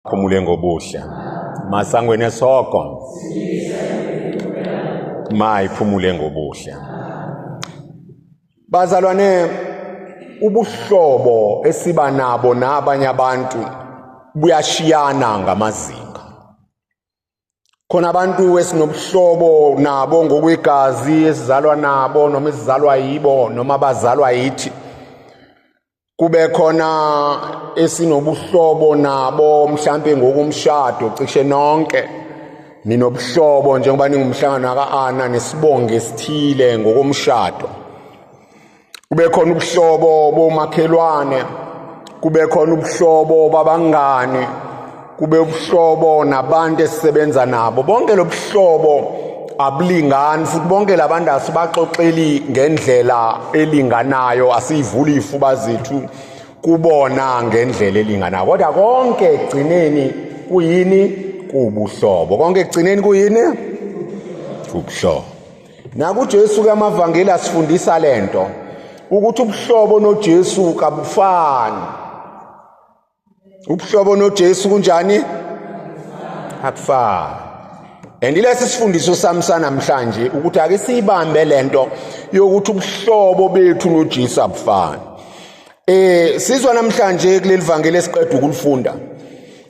Phumule ngobuhle. Masangweni esoko. Mayiphumule ngobuhle. Bazalwane, ubuhlobo esiba nabo nabanye abantu buyashiyana ngamazinga. Khona abantu esinobuhlobo nabo ngokwegazi, esizalwa nabo noma esizalwa yibo noma abazalwa yithi. Kube khona esinobuhlobo nabo mhlambe ngokumshado, cishe nonke ninobuhlobo njengoba ningumhlangano ka-Ana nesibonge esithile ngokomshado. Kube khona ubuhlobo bomakhelwane, kube khona ubuhlobo babangane, kube ubuhlobo nabantu esisebenza nabo. Bonke lobuhlobo abulingani, futhi bonke labantu asibaxoxeli ngendlela elinganayo, asiyivuli izifuba zethu kubona ngendlela elinganayo. Kodwa konke ekugcineni kuyini? Kubuhlobo. Konke ekugcineni kuyini? Ubuhlobo. NakuJesu ke amavangeli asifundisa lento ukuthi ubuhlobo noJesu kabufani. Ubuhlobo noJesu kunjani? Akufani. And ilesi sifundiso sami sanamhlanje ukuthi ake siyibambe lento yokuthi ubuhlobo bethu noJesu abufani. Sizwa namhlanje kuleli vangeli esiqeda ukulifunda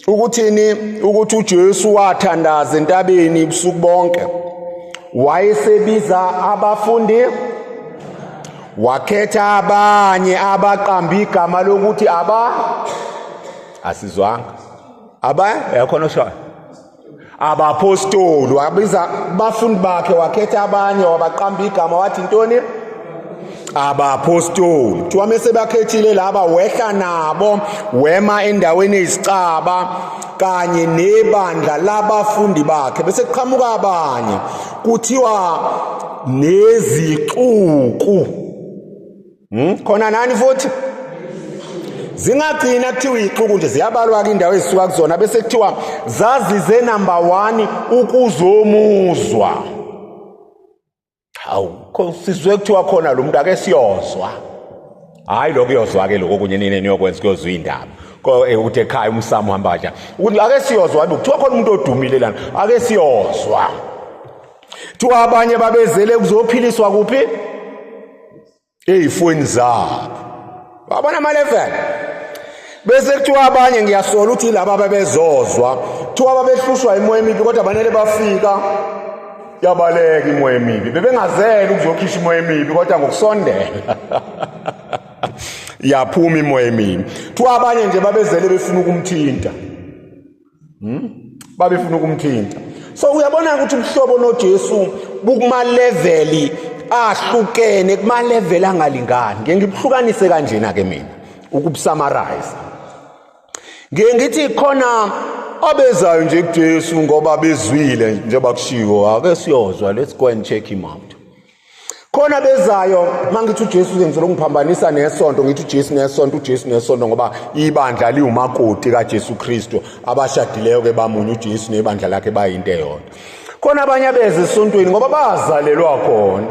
ukuthini? Ukuthi uJesu wathandaza entabeni ubusuku bonke, wayesebiza abafundi, wakhetha abanye abaqamba igama lokuthi aba asizwanga aba yakhona oshoyo abapostoli. Wabiza abafundi bakhe, wakhetha abanye, wabaqamba igama wathi ntoni? Abapostoli. Kuthiwa mese bakhethile laba, wehla nabo wema endaweni eyisicaba kanye nebandla labafundi bakhe, bese kuqhamuka abanye, kuthiwa nezixuku. Khona nani futhi zingagcina kuthiwa ixuku nje, ziyabalwa ke indawo ezisuka kuzona, bese kuthiwa zazize number 1 ukuzomuzwa. Hawu, sizwe kuthiwa khona lo muntu ake siyozwa. Hayi, lokho kuyozwa ke lokho kunye nini niyokwenza kuyozwa indaba. Ko ukuthi ekhaya umsamo uhamba kanjani. Ukuthi ake siyozwa, kuthiwa khona umuntu odumile lana, ake siyozwa. Kuthiwa abanye babezele kuzophiliswa kuphi? Ey'fweni zabo. Wabona ama-level. Bese kuthiwa abanye, ngiyasola ukuthi laba ababezozwa, kuthiwa babehlushwa imoya emibi, kodwa banele bafika yabaleka imoya emibi. Bebengazele ukuzokhishwa imoya emibi, kodwa ngokusondela yaphuma imoya emibi. Kuthiwa abanye nje babezele befuna ukumthinta. Babefuna ukumthinta. So uyabona ukuthi ubuhlobo noJesu bukuma level ahlukene, kuma level angalingani. Ngeke ngibuhlukanise kanjena ke mina ukubusummarize. Ngeke ngithi khona abezayo nje kuJesu ngoba bezwile njengoba kushiwo, ake siyozwa, let's go and check him out. Khona bezayo, mangithi uJesu ngizolo ngiphambanisa nesonto, ngithi uJesu nesonto, uJesu nesonto, ngoba ibandla liwumakoti kaJesu Kristu, abashadileyo ke bamunye, uJesu nebandla lakhe bayinto eyodwa. Khona abanye abeze esontweni ngoba bazalelwa khona.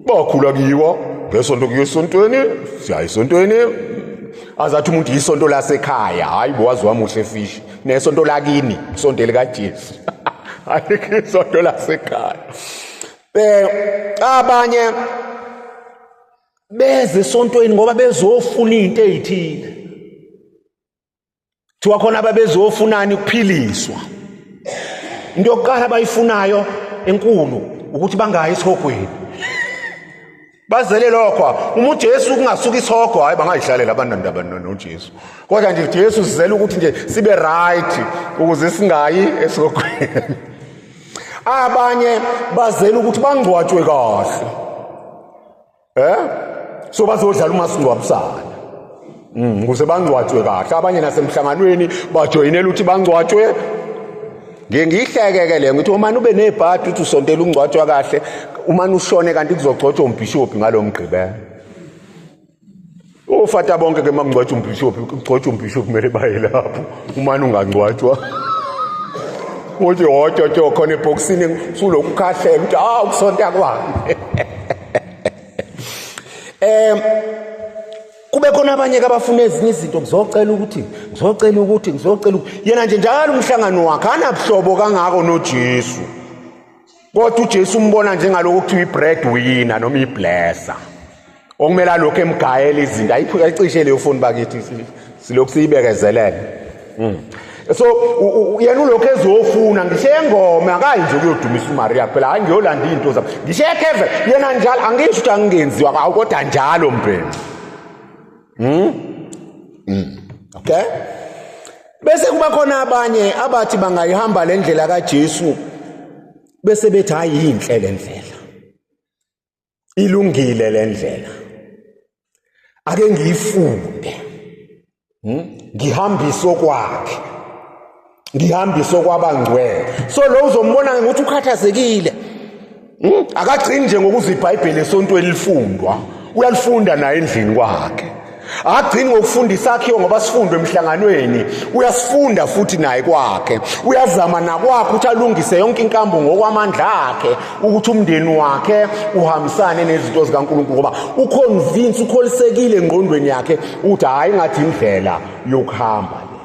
Bakhula kiwo ngesonto, kuyo esontweni, siya esontweni. Azathi umuntu isonto lasekhaya, hayi bo, wazi wamuhle fish nesonto lakini, isonto likaJesu, ayikho isonto lasekhaya. Abanye beze esontweni ngoba bezofuna into ezithile. Kuthiwa khona ababezofunani? Ukuphiliswa. Into yokuqala abayifunayo enkulu ukuthi bangayi esihogweni. Bazele lokho. Uma uJesu kungasuka isihogo, hayi, bangayihlalela abantwana noJesu. Kodwa nje Jesu sizele ukuthi nje sibe right ukuze singayi esihogweni. Abanye bazele ukuthi bangcwatshwe kahle. So bazodlala umasingcwabisana. Ukuze bangcwatshwe kahle. Abanye nasemhlanganweni bajoyinela ukuthi bangcwatshwe. Ngiye ngiyihleke ke le, ngithi umane ube nebhadi uthi usontela ungcwatshwa kahle, umane ushone kanti kuzogcotshwa umbhishobhi ngalomgqibelo. Ofata bonke ke makungcwatshwa umbhishobhi, kugcotshwa umbhishobhi kumele baye lapho. Umane ungangcwatshwa. Uthi hotyo khona ebhokisini usulokhu ukhahlela uthi ah, ukusonta kwami. Kube Kube khona abanye ke abafuna ezinye izinto, ngizocela ukuthi, ngizocela ukuthi, ngizocela ukuthi. Yena nje njalo umhlangano wakhe anabuhlobo kangako noJesu. Kodwa uJesu umbona njengalokho kuthiwa i-bread winner noma i-blesser. Okumele alokhu emgayela izinto, ayicishe leyo foni bakithi, silokhu siyibekezelele. So yena ulokhu ezofuna ngisho engoma, akayi nje ukuyodumisa uMaria kuphela, hayi ngiyolanda izinto zami. Ngisho ekheve yena njalo, angisho ukuthi angingenziwa kodwa njalo mbhemu. Okay? Bese kuba khona abanye abathi bangayihamba le ndlela kaJesu bese bethi hayi inhle le ndlela. Ilungile le ndlela. Ake ngiyifunde. Ngihambise okwakhe. Ngihambise okwabangcwele. So lo uzombona ukuthi ukhathazekile. Akagcini nje ngokuzwa iBhayibheli esontweni lifundwa. Uyalifunda naye endlini kwakhe. Akagcini ngokufunda isakhiwo ngoba sifundwe emhlanganweni, uyasifunda futhi naye kwakhe. Uyazama nakwakhe ukuthi alungise yonke inkambo ngokwamandla akhe ukuthi umndeni wakhe uhambisane nezinto zikaNkulunkulu, ngoba uconvince, ukholisekile engqondweni yakhe ukuthi hayi ngathi indlela yokuhamba le.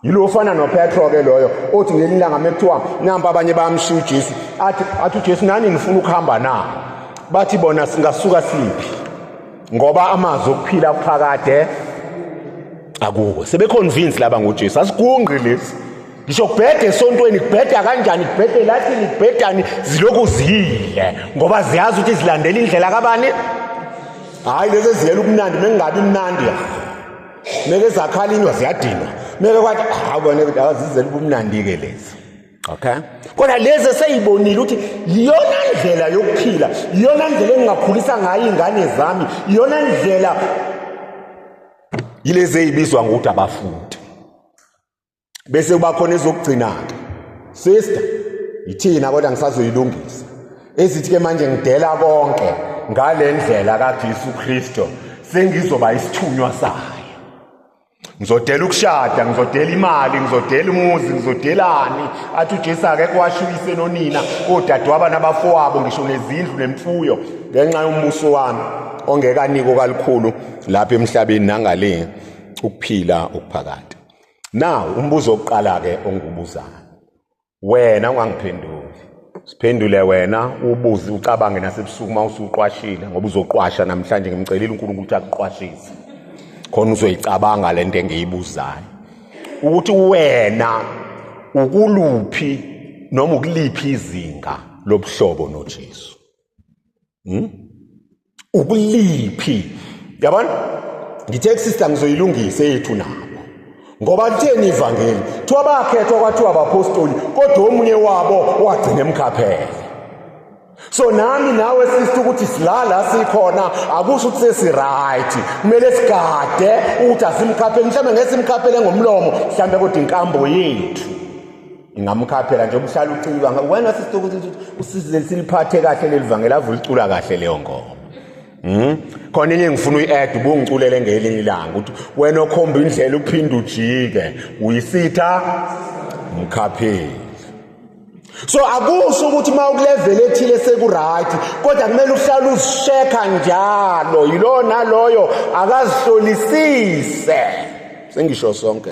Yilo ofana noPetro ke loyo othi ngelinye ilanga mekuthiwa nampa abanye bayamshiya uJesu, athi uJesu nani nifuna ukuhamba na? Bathi bona singasuka siphi? Ngoba amazwi okuphila kuphakade akuko. Sebeconvince laba ngoJesu, asigunqi lesi. Ngisho kubhede esontweni, kubheda kanjani, kubhede lathini, kubhedani, zilokhu ziyile ngoba ziyazi ukuthi zilandela indlela kabani. Hayi lezi eziyela ubumnandi, mengingabi mnandi. Meke zakhalinywa ziyadinwa. Meke kwathi awubone ukuthi awazizela ubumnandi ke lezi. Okay? Kodwa lezi eseyibonile ukuthi iyona ndlela yokuphila, iyona ndlela engingakhulisa ngayo ingane zami, iyona ndlela yilezi ezibizwa ngokuthi abafundi. Bese kuba khona ezokugcina-ke. Sister, yithina kodwa ngisazoyilungisa. Ezithi ke manje ngidela konke ngale ndlela kaJesu Kristo, sengizoba isithunywa sayo. Ngizodela ukushada, ngizodela imali, ngizodela umuzi, ngizodelani. Athi uJesu akekho washuyise nonina, odadewabo nabafowabo, ngisho nezindlu nemfuyo ngenxa yombuso wami ongekaniko kalukhulu lapha emhlabeni nangale ukuphila okuphakade. Now umbuzo wokuqala ke ongubuzayo, wena ungangiphenduli, siphendule wena, ubuze ucabange nasebusuku uma usuqwashile, ngoba uzoqwasha namhlanje. Ngimcelile uNkulunkulu ukuthi akuqwashise khona uzoyicabanga lento engiyibuzayo, ukuthi wena ukuluphi noma ukuliphi izinga lobuhlobo noJesu. Ukuliphi? Yabona, ngithe sister ngizoyilungisa eyethu nabo, ngoba litheni ivangeli? Kuthiwa bakhethwa kwathiwa abapostoli, kodwa omunye wabo wagcina emkhaphele. So nami nawe sister ukuthi silala sikhona akusho ukuthi sesi-right. Kumele sigade ukuthi asimkhaphele, mhlawumbe ngeke simkhaphele ngomlomo mhlawumbe, kodwa inkambo yethu ingamkhaphela nje. Ubuhlala ucika wena sister ukuthi usize siliphathe kahle leli vangeli, ave ulicula kahle leyo ngoma. Khona enye ngifuna uyi-add, ubungiculele ngelinye ilanga ukuthi wena okhomba indlela uphinde ujike uyisitha mkhapheli. So akusho ukuthi uma ukulevel ethile seku-right, kodwa kumele uhlale uzishekha njalo. Yilowo naloyo akazihlolisise. Sengisho sonke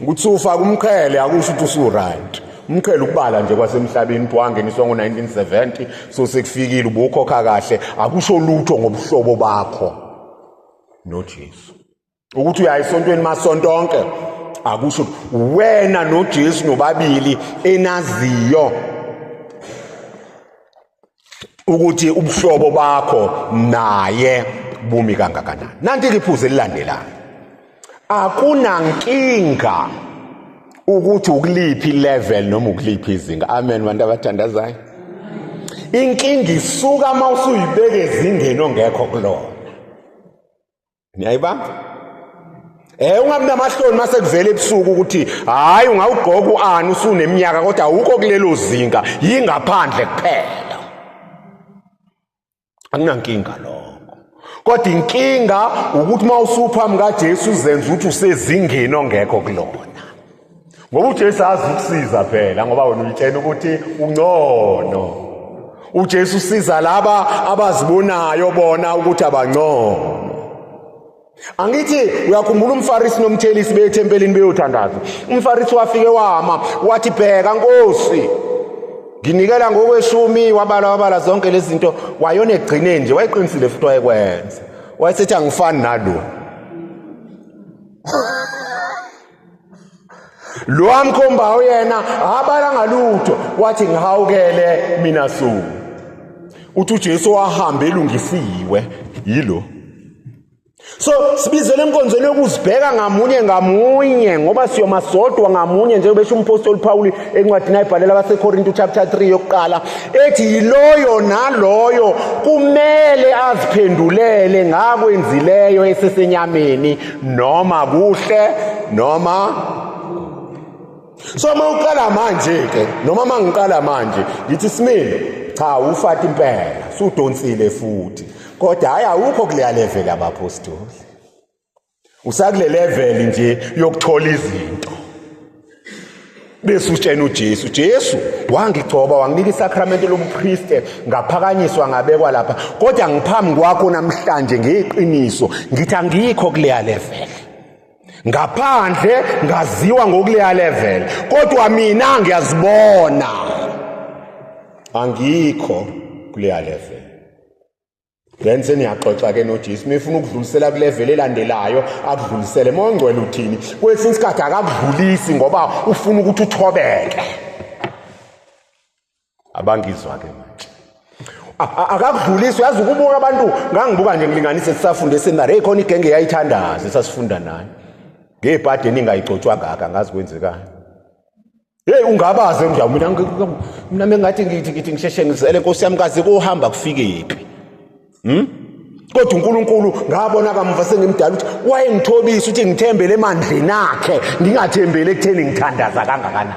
ukuthi ufaka umqhele akusho ukuthi usu-right. Umqhele ukubala nje kwasemhlabeni, ukuthi wangeniswa ngo-1970, so sekufikile ubukhokha kahle, akusho lutho ngobuhlobo bakho noJesu. Ukuthi uya esontweni masonto onke akusho wena noJesu nobabili enaziyo ukuthi ubuhlobo bakho naye bumi kangakanani. Nanti iphuzu elilandelayo, akunankinga ukuthi ukuliphi level noma ukuliphi izinga. Amen bantu abathandazayo. Inkinga isuka uma usuyibeka ezingeni ongekho kulona. Niyayibamba? Ungabi namahloni mase kuvela ebusuku ukuthi hayi ungawugqoka uani usuneminyaka, kodwa awukho kulelo zinga, yingaphandle kuphela. Akunankinga lokho. Kodwa inkinga ukuthi uma usuphambi kaJesu uzenza ukuthi usezingeni ongekho kulona. Ngoba uJesu azi ukusiza phela, ngoba wena uyitshela ukuthi ungcono. uJesu usiza laba abazibonayo bona ukuthi abangcono. Angithi uyakhumbula umFarisi nomthelisi bethempelini beyothandaza. UmFarisi wafike wama wathi bheka Nkosi nginikela ngokweshumi, wabala wabala zonke lezi zinto, wayona egcineni nje wayeqinisile futhi wayekwenza. Wayesethi angifani nalo. Lo amkhombayo yena abala ngalutho, wathi ngihawukele mina su. Uthi uJesu wahamba elungisiwe yilo. So sibizele enkonzweni yokuzibheka ngamunye ngamunye ngoba siyoma sodwa ngamunye, njengoba esho umpostoli Paul encwadini ayibhalela abaseKorintu chapter 3 yokuqala, ethi yiloyo naloyo kumele aziphendulele ngakwenzileyo esesenyameni, noma kuhle noma. So uma uqala manje ke, noma mangiqala manje ngithi Similo, cha ufata impela, sudonsile futhi, kodwa hayi awukho kuleya level yabapostoli, usakule level nje yokuthola izinto. Bese utshena uJesu, Jesu wangigcoba wanginika isakramente lobupriste, ngaphakanyiswa ngabekwa lapha, kodwa ngiphambi kwakho namhlanje ngeqiniso ngithi angikho kuleya level. Ngaphandle ngaziwa ngokuleya level, kodwa mina ngiyazibona angikho kuleya level. Then seniyaxoxa ke noJesu, mefuna ukudlulisela kulevel elandelayo akudlulisele. Mongcwele uthini? Kwesinye isikhathi akakudlulisi ngoba ufuna ukuthi uthobeke. Abangizwa ke manje. Akakudlulisi, uyazi ukubuka abantu, ngangibuka nje ngilinganise sisafunda eseminari, hey khona igenge yayithandaza esasifunda nayo. Ngebhadi eningayigcotshwa ngaka ngazi kwenzekani. Hey ungabaze nje mina mina mengathi ngithi ngithi ngisheshe ngizele Nkosi yami kaze kohamba kufikephi. Kodwa uNkulunkulu ngabona kamuva sengimdala ukuthi wayengithobisa ukuthi ngithembele emandleni akhe, ngingathembeli ekutheni ngithandaza kangakanani.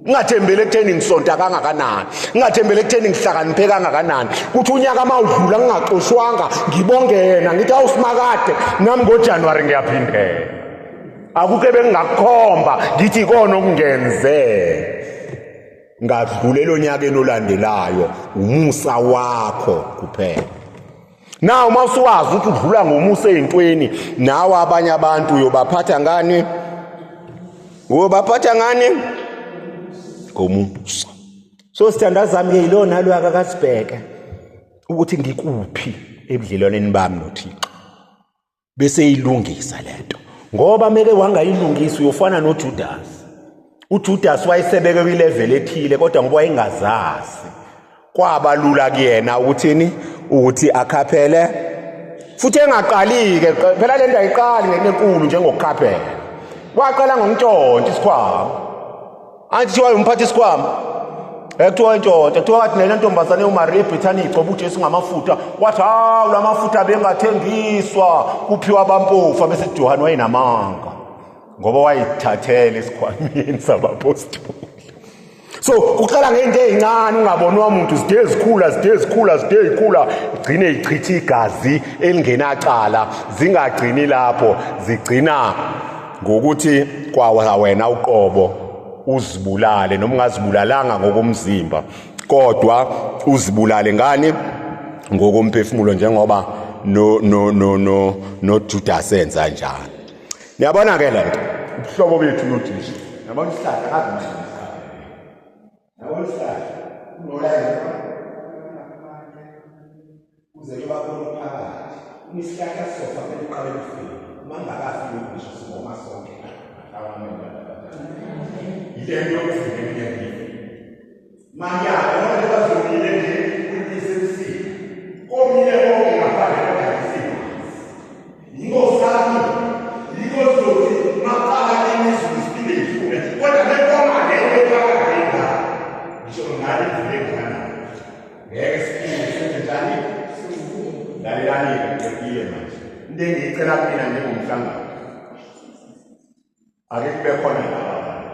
Ngingathembeli ekutheni ngisonta kangakanani, ngingathembeli ekutheni ngihlakaniphe kangakanani. Kuthi unyaka mawudlula ngingaxoshwanga ngibonge yena ngithi awusimakade nami ngoJanuary ngiyaphindela. Akukho bengingakukhomba ngithi ikona okungenze ngadlulela onyakeni olandelayo, umusa wakho kuphela. Naw uma usuwazi ukuthi udlula ngomusa ey'ntweni, nawe abanye abantu uyobaphatha ngani? Uyobaphatha ngani? Ngomusa. So sithandwa zami ke yilowo naloyo akakazibheke ukuthi ngikuphi ebudlelwaneni bami noThixo, bese ilungisa lento, ngoba meke wangayilungisa uyofana noJudas. uJudas wayesebeke kwilevel ethile, kodwa ngoba wayengazazi kwaba lula kuyena ukuthini, ukuthi akhaphele futhi engaqali-ke. Phela le nto ayiqali ngento enkulu njengokukhaphela, waqala ngokuntshontsha isikhwama. Angithi kuthiwa umphathi isikhwama, ekuthiwa intshontsha, kuthiwa kathi nele ntombazane uMaria eBhethani igcoba uJesu ngamafutha, wathi hawu la mafutha bengathengiswa kuphiwa abampofu. Abese Johane wayenamanga ngoba wayithathela esikhwameni sabapostoli. So kuqala ngento ezincane ungabonwa umuntu, zide zikhula zide zikhula zide zikhula, igcine ichitha igazi elingenacala. Zingagcini lapho, zigcina ngokuthi kwawa wena uqobo uzibulale, noma ungazibulalanga ngokomzimba kodwa uzibulale ngani? Ngokomphefumulo, njengoba no no no no no Judas enza njalo. Niyabona ke lento, ubuhlobo bethu noJesu. Niyabona isihlahla kazi manje. Niyabona isihlahla unolayini kuze kuba khona phakathi. Uma isihlahla sizofa kumele uqale ufike. Uma ngingakafiki ngisho singoma sonke. Yile nto yokuvuma eminyakeni. Manje yabona nje bazomile nje kuyisebusika. Komile konke ngaphandle kodwa yinkosi yami, yikho sizothi maqala imizulu siphinde ihlume, kodwa bekoma leyo ephakathi indawo. Ngisho ngale imvula engakanani. Ngeke siphinde senze njani? Lalelani-ke, ngiqedile manje. Into engiyicela kumina njengomhlangano, ake kube khona laba bantu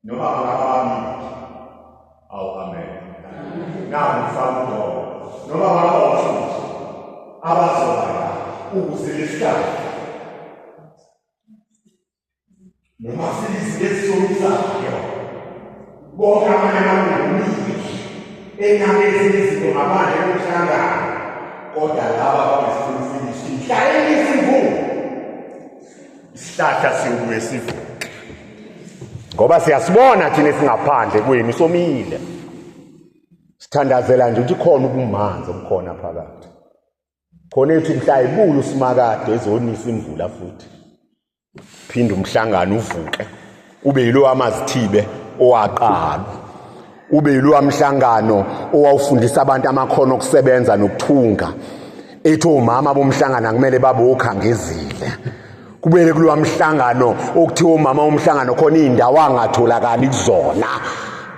noma bangaba babili. Awu amen. Nawu ngifaka udobo noma bangaba uthuthu abazoba la ukuze lesihlahla noma silizinto ezisomisayo bonke amanye amalungu ename ezinye izinto ngaphandle komhlangano. Kodwa laba banesiqinisekiso inhlayelisa imvula, isihlahla siyobuye sivuke, ngoba siyasibona thina esingaphandle kwenu somile. Sithandazela nje ukuthi khona ubumanzi obukhona phakathi khona, ethi mhla ibuye uSimakade ezonisa imvula futhi phinde umhlangano uvuke, ube yilowo amazithibe owaqala, ube yilowo mhlangano owawufundisa abantu amakhono okusebenza nokuthunga, ethi omama bomhlangano akumele babe okhangezile. Kubuyele kulowa mhlangano okuthiwa umama womhlangano khona iy'ndawo angatholakali kuzona,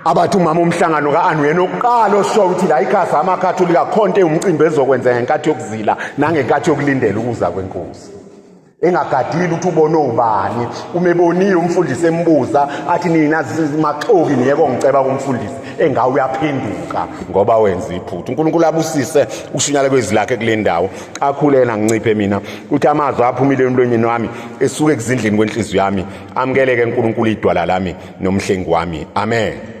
abathi umama umhlangano ka-ani uyena okuqala osho ukuthi la ikhasa amakhatholika khonto ewumcimbi ezokwenzeka ngenkathi yokuzila nangenkathi yokulindela ukuza kwenkosi, engagadile ukuthi ubone ubani. Uma ebonile umfundisi embuza, athi nina maxoki niyeke ongiceba kumfundisi, engawe uyaphenduka ngoba wenza iphutha. uNkulunkulu abusise ukushunyala kwezwi lakhe kule ndawo. Akhulena nginciphe mina ukuthi amazwi aphumile emlonyeni wami esuke ekuzindlini kwenhliziyo yami amukeleke uNkulunkulu, idwala lami nomhlengi wami. Amen.